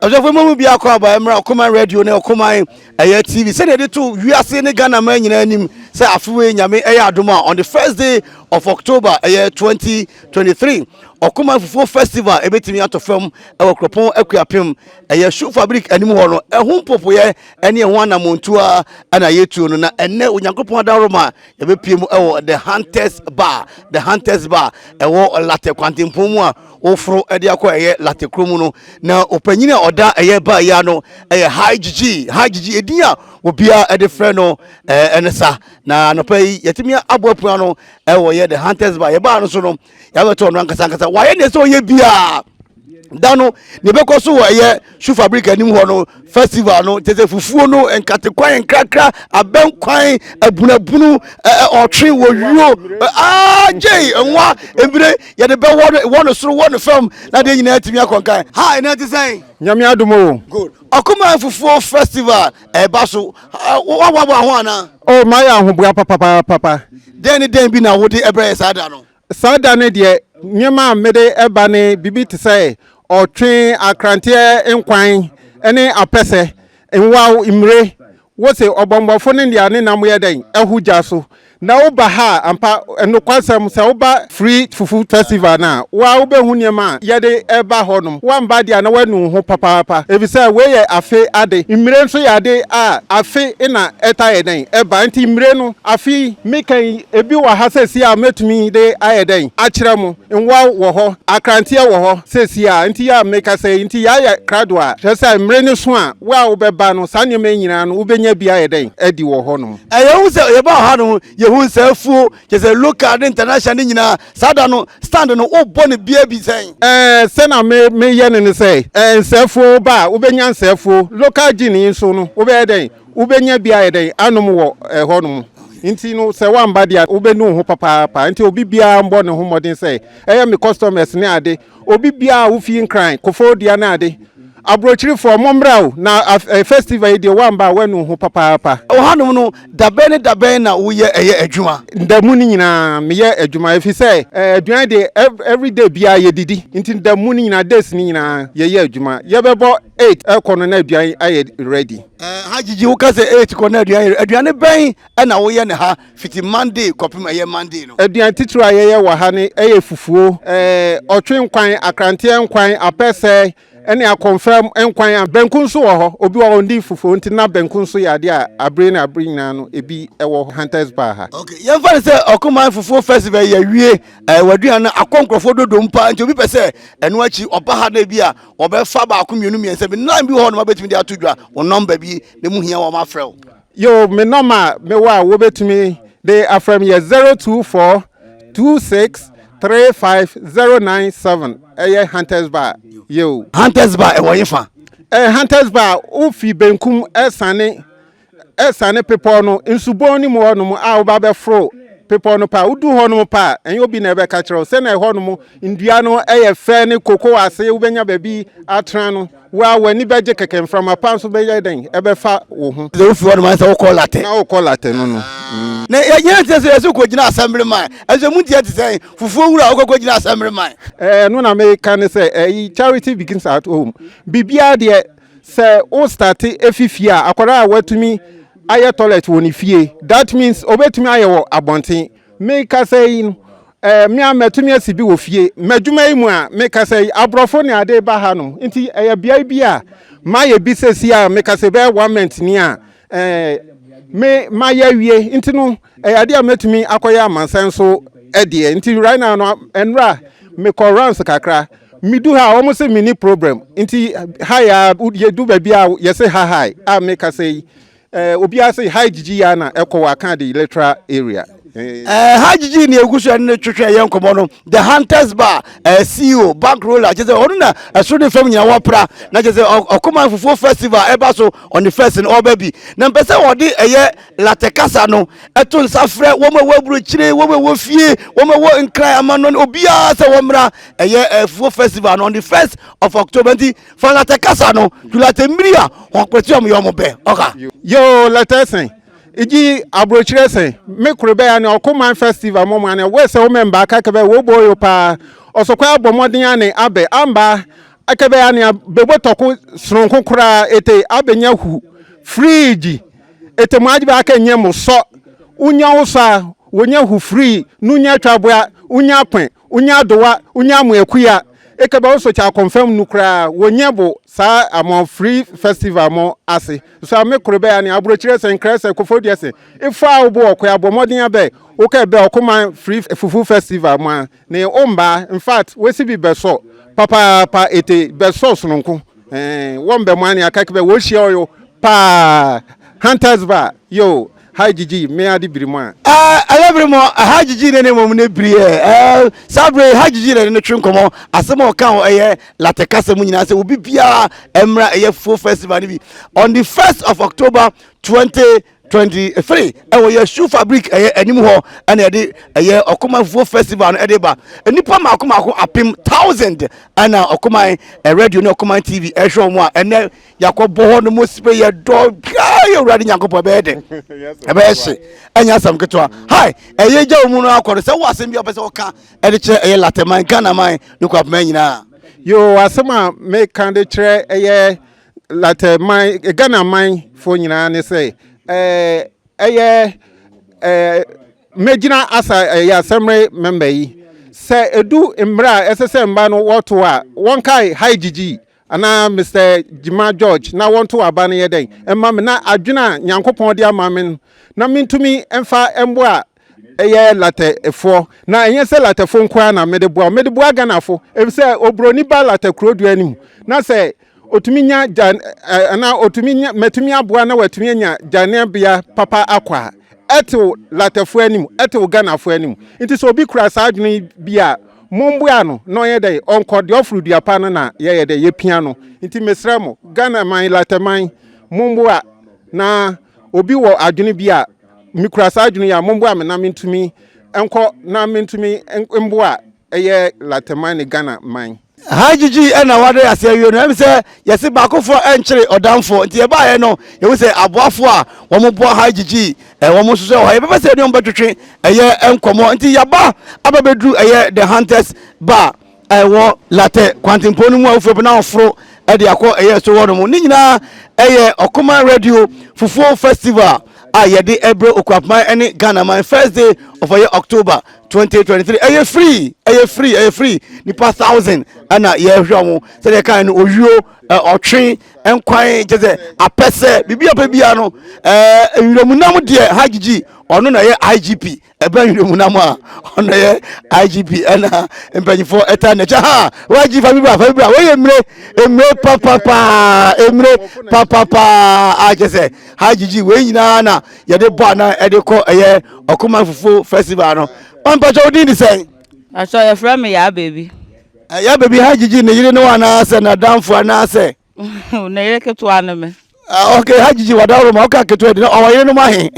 Abusuafo mo mu biako aba mmra Ɔkoman Radio ne Ɔkoman ɛyɛ TV sɛdeɛ yɛde to wiase ne Ghana man nyinaa anim sɛ afe wei Nyame ɛyɛ adom a on the first day of October ɛyɛ 2023 Ɔkoman Fufuo Festival ɛbɛtumi atɔ fam ɛwɔ kuropɔn Akuapem ɛyɛ Shoe Fabric anim hɔ no ɛho mpopoyɛ ɛne ɛho anamontua ɛna yɛtuo no na ɛnɛ Onyankopɔn adaworoma Yɛbɛpue mu wɔ The Hunters Bar, The Hunters Bar, ɛwɔ Latte kwantempɔn mu a woforo de akɔ ɛyɛ Latte kuro mu no. Na ɔpanyin a ɔda ɛyɛ bar yi ano ɛyɛ High Gigi, High Gigi, edin a obiara de frɛ no ɛne sa. Na anɔpa yi yɛtumi aboa pua no ɛwɔ yɛ The Hunters Bar. Yɛbaa no so no, yɛabɛtɔ ɔno ankasa ankasa. Wayɛ deɛ sɛ ɔyɛ biara. Da no nea ɛbɛkɔ so wɔ ɛyɛ shoe fabric anim hɔ no festival no kyɛ sɛ fufuo no nkate kwan nkrakra abɛn kwan abunabunu ɔtwe wɔ wuo agyei nwa ebire yɛde bɛwɔ no wɔ no soro wɔ no fam na deɛ nyinaa atumi akɔ nkan ha ɛnɛ te sɛn. Nyame adom o. Good. Ɔkoma fufuo festival ɛba so waboaboa ho anaa? Oh, mayɛ ahoboa papapapa. Dɛn ne dɛn bi na wode ɛbrɛ yɛ saa da no? Saa da no deɛ, nneɛma a mede ba ne biribi te sɛ ɔtwe, akranteɛ nkwan ne apɛsɛ, nwaw, mmire. Wose ɔbɔmmɔfo no deɛ ne nam yɛ dɛn? Ɛho gya so. Na woba ha a, ampa, nokwasɛm, sɛ woba Free Fufu Festival no a, wo ara wobɛhu nneɛma a yɛde ba hɔnom. Woamba deɛ a, na woanu wo ho papaapa, efisɛ wei yɛ afe ade. Mmire nso yɛ ade a afe na ɛtaa yɛ dɛn? Ɛba. Enti mmire no, afe yi, meka yi, ebi wɔ ha seesei a mɛtumi de ayɛ dɛn akyerɛ mo? Nwaw wɔ hɔ, akranteɛ wɔ hɔ seesei a nti a mekasa yi, nti yɛayɛ krado a, kyerɛ sɛ mmere no so a, wo a wobɛba no, saa nneɛma yi nyinaa no, wobɛnya bi ayɛ dɛn adi wɔ hɔnom. Ɛyɛ hu sɛ yɛbaa ha no, yɛhu nsaafuo, kyerɛ sɛ local ne international ne nyinaa, saa da no stand no wobɔ no bia bi sɛn? Ɛɛ, sɛnea me meyɛ no ne sɛ, ɛɛ, nsaafuo woba a, wobɛnya nsaafuo, local gin yi nso no, wobɛyɛ dɛn? Wobɛnya bi ayɛ dɛn anom wɔ ɛhɔnom. Nti no sɛ woamba deɛ a wobɛnu wo ho papaapa. Nti obi biara mbɔ ne ho mmɔden sɛ ɛyɛ me customers ne ade, obi biara a wofi Nkran, Koforidua ne ade, aburokyirifoɔ mommra o, na festival yi deɛ woamba a woanu wo ho papaapa. Wɔ hanom no, dabɛn ne dabɛn na woyɛ ɛyɛ adwuma? Da mu no nyinaa meyɛ adwuma ɛfiri sɛ aduan deɛ everyday biara yɛdidi nti da mu no nyinaa days no nyinaa yɛyɛ adwuma. Yɛbɛbɔ 8 ɛkɔ no na aduan ayɛ ready. Eh, ha gyigyi woka sɛ 8 kɔ na aduan yɛ aduane bɛn ɛna woyɛ ne ha fiti Monday kɔpem ɛyɛ Monday no. Aduan titiriw a yɛyɛ wɔ ha ne ɛyɛ fufuo, eh, ɔtwe nkwan, akranteɛ nkwan, apɛsɛ ɛne akɔnfɛm nkwan. Banku nso wɔ hɔ. Obi wɔ hɔ ɔndi fufuo nti na banku nso yɛ adeɛ a abere ne abere nyinaa no ebi ɛwɔ Hunters Bar ha. Okay, yɛmfa no sɛ Ɔkoman Fufuo Festival yɛawie, eh, w'aduane no akɔ nkurɔfoɔ dodom paa nti obi pɛ sɛ ɛno akyi ɔba ha na ebi a Wɔbɛfa baako mmienu mmiɛnsa bi line bi wɔ hɔ nom abɛtumi de ato dwa wo nɔmba bi na mu hia wɔn afrɛ wo. Yoo me nɔma a mewɔ a wobɛtumi de afrɛ me yɛ 024 26 35 097 ɛyɛ Hunters Bar yoo. Hunters Bar ɛwɔ hefa? Ɛɛ Hunters Bar wofi benkum ɛsane Ɛsiane bepɔw no nsubon no mu hɔnom a woba bɛforo bepɔw no pɛ a, wudu hɔnom pɛ a, ɛnyɛ obi na ɛbɛka kyerɛ wo sɛnea ɛhɔnom nnua no yɛ fɛ ne koko ase wobɛnya baabi atena no. Wo ara w'ani bɛgye kɛkɛ, mframa pa nso bɛyɛ dɛn? Ɛbɛfa wo ho. Sɛ wofi hɔnom a, ɛsɛ sɛ wokɔ Latɛ. Na wokɔ Latɛ no no. Na yɛn te sɛ yɛsɛ kɔgyina assembly man. Ɛsɛ mu nteɛ te sɛn? Fufuo wura wokɔ kɔgyina assembly man. Ɛno na meka ne sɛ, ɛyi charity begins at home. Biribiara deɛ Sɛ wo starte efi fie a, akwadaa a watumi ayɛ toilet wɔ ne fie, that means obetumi ayɛ wɔ abɔnten. Me kasa yi no, eh, me a matumi asi bi wɔ fie. M'adwuma yi mu a me kasa yi, aborɔfo ne ade ba ha nom. Nti ɛyɛ beae bi a mayɛ bi sɛsi a me kasa bɛyɛ one month ni a, eh, me mayɛ awie. Nti no, Ɛyɛ adeɛ a mɛtumi akɔyɛ amansan so deɛ nti right now no ɛnora mekɔ rounds kakra medu ha a wɔn se menni problem nti hi a yɛdu baabi a yɛse ha hi a mekasa yi eh, obiara se hi gyigyi ya na ɛkɔ wɔ aka de electoral area. Eh, ha gyigyi ne egu so ɛne ne twetwe ɛyɛ nkɔmɔ no the hunters bar eh, ceo bank roller kyɛ sɛ ɔno na ɛsoro ne fam nyina wɔpra na kyɛ sɛ ɔkoma fufuo festival ɛba so on the first no ɔba bi na mpɛ sɛ ɔde ɛyɛ Latɛ kasa no to nsa frɛ wɔn a ɛwɔ aburokyire, wɔn a ɛwɔ fie, wɔn a ɛwɔ Nkran amanɔne, obiara sɛ wɔmmra ɛyɛ Afuo Festival no on the first of October. Nti fa Latɛ kasa no to Latɛ mmiri a wɔn kpɛti wɔn yɛ wɔn bɛ ɔka. Yoo Latɛ sɛn iji aburokyire sɛn me koro bɛyɛ ane ɔko man festival mo mo ane wɛ sɛ wo mɛmba kaka bɛ wo boyo paa ɔsɔkwa abɔ mmɔden ane abɛ amba. Ɛkɛbɛyɛ anea bɛbɔ tɔko soronko koraa ete abɛnya hu fridge ete mo agye aka nyɛ mo sɔ wonya wo sɔ a wonya hu free no nya twaboa wonya pɛn wonya adowa wonya mo akuya ekɛbɛ wo so kya confirm nu koraa wonya bo saa amɔ free festival mo ase so a me koro bɛyɛ anea aburokyerɛ sɛ nkrɛ sɛ kofodua sɛ ifo a wo bo ɔkɔ abɔ mmɔden abɛ wokɛ bɛ ɔkoma free fufu festival mo a Ne o mba, in fact, wesi bi bɛsɔ papaapa ete bɛsɔ sononko eh, wɔn bɛ mo ane akaki bɛ wɔhyia ɔyo paa Hunters Bar, yo, hi Gigi, me ade biri mo a. Eh, ɛyɛ bere mo, ha Gigi ne ne mmom ne biri ɛ, eh, saa bere ha Gigi na ne no twe nkɔmmɔ, asɛm a ɔka ho ɛyɛ latɛ kasa mu nyinaa sɛ obi biara mmra ɛyɛ full festival no bi on the 1st of October 20 23 ɛwɔ yɛ shoe fabric ɛyɛ anim hɔ ɛna yɛde ɛyɛ ɔkoman fufuo festival no ɛde ba nnipa mako mako apem thousand ɛna ɔkoman radio ne ɔkoman tv ɛhwɛ wɔn a ɛnɛ yakɔ bɔ hɔ no mo sibe yɛ dɔ yɛ awurade nyankopɔn ɛbɛyɛ dɛ ɛbɛyɛ hye ɛnyɛ asɛm ketewa hi ɛyɛ gya wɔn mu no akɔ no sɛ wɔ asɛm bi a ɔpɛ sɛ ɔka ɛde kyerɛ ɛyɛ latɛman ghana man ne kwapman nyinaa. Yoo asɛm a meka de kyerɛ ɛyɛ Latɛ man, Ghana man foɔ nyinaa ne sɛ ɛɛ ɛyɛ ɛɛ mɛgyina asa ɛyɛ asɛmre mɛmba yi sɛ edu mmerɛ a ɛsɛ sɛ mba no wɔto a wɔnkae High Gigi anaa Mr. Jima George na wɔnto aba no yɛ dɛn ɛma me na adwene a Nyankopɔn de ama me no na mentumi mfa mboa ɛyɛ latɛfoɔ na ɛnyɛ sɛ latɛfoɔ nko ara na mede boa mede boa Ghanafo efisɛ oburoni ba latɛ kurodua no mu na sɛ otumi nya gya anaa otumi nya mɛtumi aboa na watumi anya gyanabea papa akɔ a ɛtew latɛfoɔ anim ɛtew Ghanafoɔ anim nti sɛ obi kura saa adwene bi a momboa no na ɔnyɛ dɛ ɔnkɔ deɛ ɔforo dua pa no na yɛyɛ dɛ yɛpia no nti mesrɛ mo Ghana man latɛman momboa na obi wɔ adwene bi a mekura saa adwene yi a momboa me na mentumi nkɔ na mentumi mboa ɛyɛ latɛman ne Ghana man. Ha gyigyi na wade ase awie no ɛm sɛ yɛse baakofoɔ ɛnkyere ɔdamfoɔ nti yɛbaeɛ no yɛhu sɛ aboafoɔ a wɔn boa ha gyigyi wɔn nso sɛ wɔ ha yɛbɛpɛ sɛ yɛne wɔn bɛtwetwe ɛyɛ nkɔmmɔ nti yɛaba aba bɛduru ɛyɛ the hunters bar ɛwɔ latɛ kwantempɔn no mu a wofiri na wɔforo ɛde akɔ ɛyɛ so hɔ nom ne nyinaa ɛyɛ ɔkoma radio fufuo festival a yɛde ɛbrɛ okuapoman ɛne Ghana man first day of ɛyɛ October 2023 ɛyɛ free ɛyɛ free ɛyɛ free nipa thousand ɛna yɛhwɛ wɔn sɛdeɛ kan no owuo ɔtwe nkwan kyɛ sɛ apɛsɛ biribi apɛ biara no ɛɛ nwuramunam deɛ ha gyigyi ɔno na ɛyɛ igp ɛbɛn nwuramunam a ɔno yɛ igp ɛna mpanyinfoɔ ɛta n'akyi ha wagyi fa bi bra fa bi bra wɔyɛ mmire mmire papapaa mmire papapaa a kyɛ sɛ ha gyigyi wei nyinaa na yɛde bɔ anan ɛde kɔ ɛyɛ ɔkoman fufuo festival no mpakyɛ wo din de sɛn. Akyɛ yɛfrɛ me yaa bebi. Yaa bebi ha gyigyi ne yere ne wo anaasɛ n'adamfo anaasɛ. Ne yere ketewa ne me. Ah, ok ha gyigyi wadaworo ma ɔka ketewa di na ɔwɔ yere no mu ahe.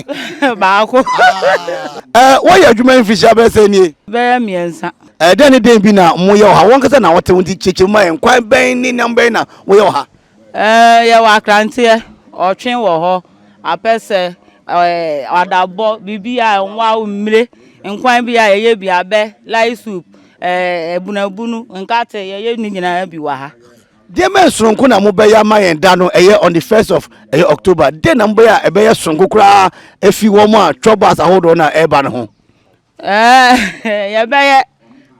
Baako. Ɛɛ wɔyɛ adwuma mfirihyia bɛyɛ sɛ nie. Bɛyɛ mmiɛnsa. Ɛdɛn ne dɛn bi na moyɛ wɔ ha wɔn kasa na wɔte wo nti kyekyɛ mu ma yɛn kwan bɛn ne nam bɛn na woyɛ wɔ ha. Ɛɛ, yɛwɔ akranteɛ, ɔtwe wɔ hɔ, apɛsɛ, ɛɛ, adabɔ, biribiara, nwaw, mmire, nkwan bi a yɛyɛ bi, abɛ, light soup, ɛɛ, abunabunu, nkate, yɛyɛ ne nyinaa bi wɔ ha. Deɛ bɛn soronko na mobɛyɛ ama yɛn da no ɛyɛ on the first of ɛyɛ October deɛ na mobɛyɛ a ɛbɛyɛ soronko koraa efi wɔn a trɔbas ahodoɔ no a ɛreba no ho. Ɛɛ yɛbɛyɛ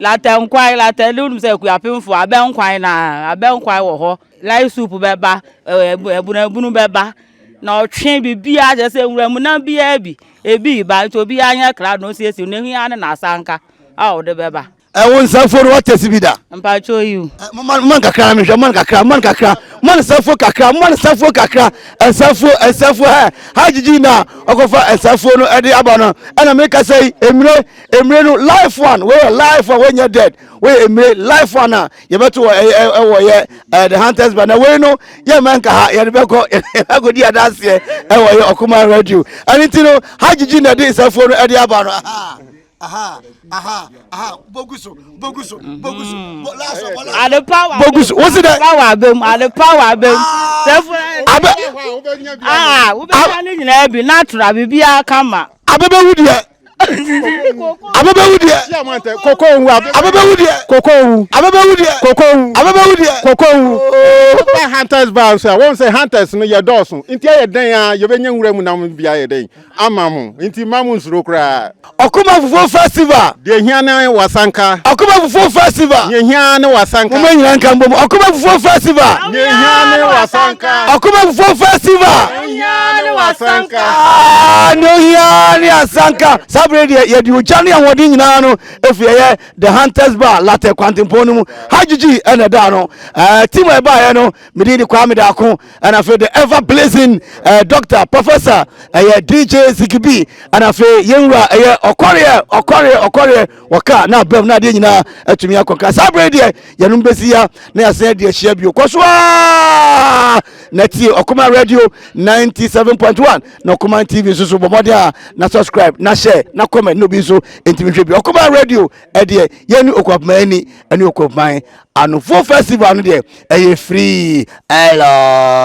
latɛ nkwan latɛ ne wonim sɛ akuapemfo abɛ nkwan na abɛ nkwan wɔ hɔ light soup bɛba abunabunu bɛba na ɔtwe biribiara kyerɛ sɛ nwura mu nam biara bi ebi ba nti obiara nyɛ krado na osiesie ne ho ara ne n'asanka a ɔde bɛba. Ɛwo nsafuo no wate bi da. Mpakyɛw yiw. Moma moma nkakra na mehwɛ moma nkakra moma nkakra moma nsafuo kakra moma nsafuo kakra nsafuo nsafuo hɛ ha gyigyi na ɔkɔfa nsafuo no ɛde aba no ɛna meka sɛ yi emire emire no life one wei yɛ life one wei nyɛ dead wei yɛ emire life one a yɛbɛto wɔ ɛyɛ ɛwɔ yɛ ɛɛ the hunters ba na wei no yɛ mɛ nka ha yɛde bɛkɔ yɛbɛkɔ di adanseɛ ɛwɔ yɛ ɔkoma radio ɛne ti no ha gyigyi na ɛde nsafuo no ɛde aba no aha. Aha, aha, aha, bogu so, bogu so, bogu so. Mm. Last one, last. Adepa wa. Bogu so. Wosi dɛ. Adepa wa abem, adepa wa abem. Sɛfo. Abɛ. Ah, wobɛnya ne nyinaa bi natural biribiara kama. Abɛbɛwu deɛ. Abɛbɛwu deɛ. Koko nwu. Abɛbɛwu deɛ. Koko nwu. Abɛbɛwu deɛ. Koko nwu. Abɛbɛwu deɛ. Koko nwu. Ba hunters bar nso a wɔn sɛ hunters no yɛ dɔɔso nti ɛyɛ dɛn a yɛbɛnya nwura mu nam bi ayɛ dɛn ama mo nti ma mo nsuro koraa. Ɔkoma Fufuo Festival. Deɛ hia ne wasanka. Ɔkoma Fufuo Festival. Deɛ hia ne wasanka. Mo nyinaa nka mbom. Ɔkoma Fufuo Festival. Deɛ hia ne wasanka. Ɔkoma Fufuo Festival. Deɛ hia ne wasanka. Ah, ne ohia ne asanka. Saa bere deɛ yɛde ogya ne ahoɔden nyinaa no efi ɛyɛ The Hunters Bar Latte kwantempɔn no mu. Hajiji ɛna ɛda no. Ɛɛ team a ɛbaeɛ no medin de Kwame Daako ɛna afei the ever blazing eh, doctor professor ɛyɛ DJ Zikibi ɛna afei yɛn wura ɛyɛ ɔkɔreɛ ɔkɔreɛ ɔkɔreɛ wɔka na abam na adeɛ nyinaa atumi akɔka. Saa bere deɛ yɛnom bɛsi ya na yɛasan adi ahyia bio. Kɔ so aa na tie Ɔkoma Radio 97.1 na Ɔkoma TV nso so. Bɔ mmɔden a na subscribe na share na comment na obi nso ntumi hwɛ bi. Ɔkoma Radio ɛdeɛ yɛne Okuapoma ani ɛne Okuapoma Anofo Festival no deɛ ɛyɛ free. Hello.